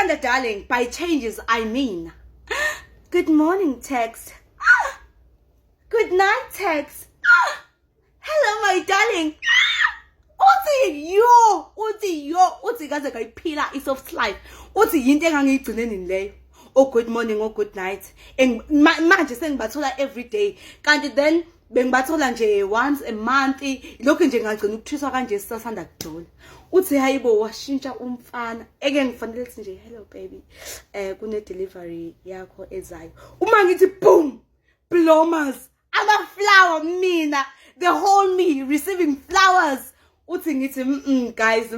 Sisanda, darling, by changes I mean good morning text, good night text, hello my darling. Uthi yo, uthi yo, uthi kaze ngayiphila i-soft life. Uthi yinto engangiyigcine nini leyo, oh good morning, oh good night. Manje sengibathola every day, kanti then bengibathola nje once a month. Lokhu nje ngagcina ukuthiswa kanje sisasanda kujola. Uthi hayibo, washintsha umfana. Eke ngifanele ukuthi nje, "Hello baby, kune delivery yakho ezayo." Uma ngithi boom, blommers, ama flower, mina, the whole me receiving flowers. Uthi ngithi, guys,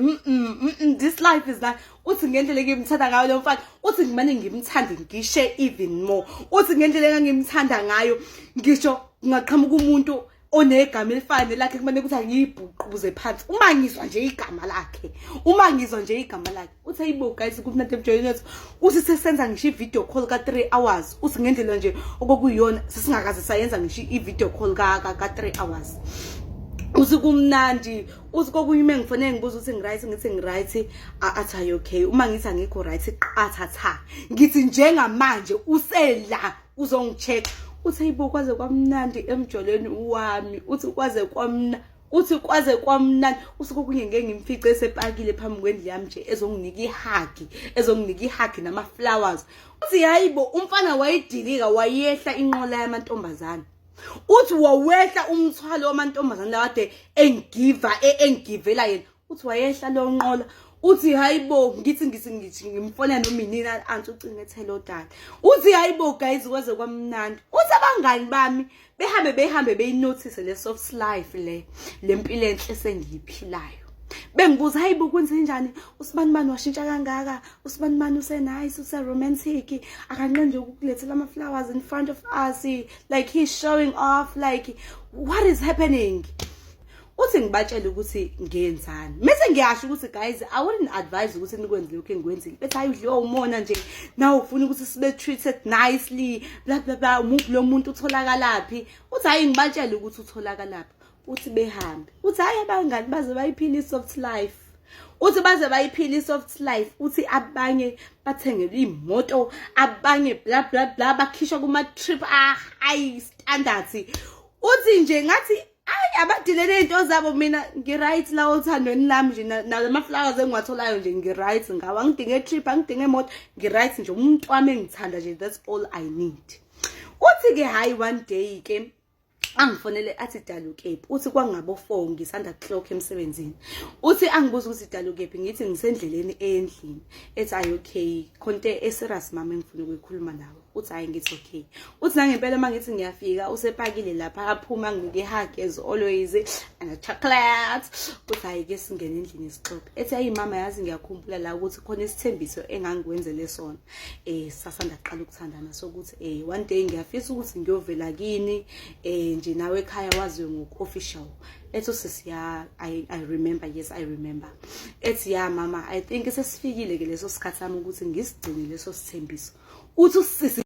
this life is not." Uthi ngendlela engimthanda ngayo lo mfana, uthi ngimane ngimthande ngishe even more. Uthi ngendlela engangimthanda ngayo, ngisho kungaqhamuka umuntu onegama elifana nelakhe, kumane ukuthi angiyibhuquze phansi uma ngizwa nje igama lakhe, uma ngizwa nje igama lakhe. Uthi ayibo guys, kumnandi emjolweni wethu. Uthi sesenza ngisho i-video call ka-3 hours. Uthi ngendlela nje okokuyiyona sesingakaze sayenza ngisho i-video call ka-3 hours. Uthi kumnandi. Uthi kokunye uma ngifonele ngibuza ukuthi ngi-right, ngithi ngi-right, athi ayi okay. Uma ngithi angikho right, qatha tha, ngithi njengamanje usela uzongi-check. Uthi ayibo, kwaze kwamnandi emjolweni wami. Uthi kwaze kwamna, uthi kwaze kwamnandi. Uthi kokunye ngeke ngimfice esepakile phambi kwendlu yami nje, ezonginika i-hug, ezonginika i-hug nama-flowers. Uthi hayibo, umfana wayidilika, wayehla inqola yamantombazane. Uthi wawehla umthwalo wamantombazane kade engiva engivela yena. Uthi wayehla lo nqola. Uthi hayibo, ngithi ngimfonela noma inini, anti ucingo ethi hello dad. Uthi hayibo guys, kwaze kwamnandi. Uthi abangani bami behambe behambe beyinotice le soft life, le mpilo enhle sengiyiphilayo, bengibuza, "Hayibo, kwenze njani? Usibani bani washintsha kangaka? Usibani bani use-nice, use-romantic, akanqe nje ukukulethela ama-flowers in front of us, like he's showing off, like what is happening?" Uthi ngibatshele ukuthi ngiyenzani, mese ngiyasho ukuthi, "Guys, I wouldn't advise ukuthi nikwenze lokhu engikwenzile." Bethi, "Hayi, udliwa umona nje nawe, ufuna ukuthi sibe treated nicely, bla bla bla. Umuphi lo muntu? Utholakalaphi?" Uthi hayi, ngibatshele ukuthi utholakalaphi. Uthi behambe. Uthi hayi, abangani baze bayiphila i-soft life. Uthi baze bayiphila i-soft life. Uthi abanye bathengelwe iy'moto, abanye bla bla bla, bakhishwa kuma-trip a-high standards. Uthi nje ngathi ayi, abadile ney'nto zabo, mina ngi-right la othandweni lami nje, nalama-flowers engiwatholayo nje ngi-right ngawo. Angidinge trip, angidinge emoto, ngi-right nje. Umuntu wami engithanda nje, that's all I need. Uthi-ke hhayi, one day-ke angifonele athi, "Dali, ukephi?" Uthi kwangabo 4, ngisanda clock emsebenzini. Uthi angibuza ukuthi, "Dali, ukephi?" Ngithi ngisendleleni endlini. Ethi, "Ayi okay, khonto e-serious mama engifuna ukuyikhuluma nawe." Uthi hayi, ngithi okay. Uthi nangempela uma ngithi ngiyafika, usepakile lapha, aphuma, nginike i-hug as always and a chocolate. Uthi hayi ke, singene endlini sixoxe. Ethi, "Hayi mama, yazi ngiyakhumbula la ukuthi khona isithembiso engangikwenzele sona sasanda kuqala ukuthandana, sokuthi one day ngiyafisa ukuthi ngiyovela kini nje nawe ekhaya, waziwe ngoku-official." Ethi usisi, "Ya, I remember, yes, I remember." Ethi, "Ya mama, I think sesifikile ke leso sikhathi sami ukuthi ngisigcine leso sithembiso." Uthi usisi